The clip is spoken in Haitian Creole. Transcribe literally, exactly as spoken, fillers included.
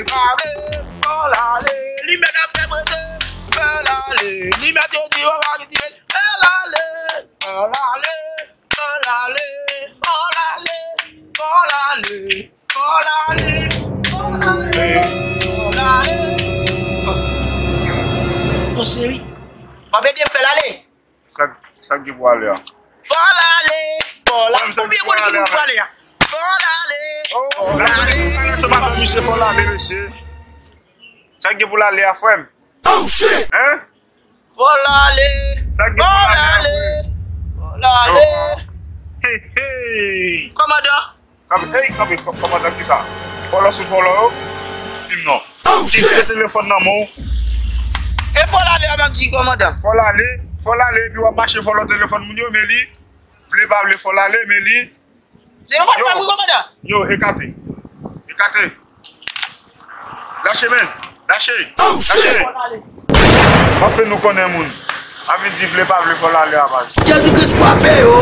Lave, fò l ale. Limèt ap fè prese. Fò l ale. Limèt yo di yo pa retire. Fò l ale. Fò l ale. Fò l ale. Fò l ale. Fò l ale. Fò l ale. Fò l ale. Fò l ale. Bon, cheri. W ap ede m fè l ale. Sa, sa k gen pou ale a? Fò l ale, fò l ale. Ou byen konnen ki moun pou ale a. Fò l ale, fò l ale. Ansanm avè misye, fò l ale, mesye. Sa k gen pou l ale a, frè m? Hein? Fò l ale, fò l ale, fò l ale. Hey, hey. Kòmandan. Kanpe, ey, kanpe, kò-, kòmandan, kisa? Vòlò sou vòlò yo? Di m non. Kite telefòn nan men w. E fò l ale a m ap di kòmandan. Fò l ale, fò l ale, epi w ap mache vòlò telefòn moun yo, men li, vle pa vle, fò l ale, men li. Telefòn pa m wi, kòmandan. Yo, ekate. Ekate. Lache, men. Lache. Lache. W ap fè nou konnen moun. A vin di vle pa vle fò l ale a baz. Jezi Kris frape yo.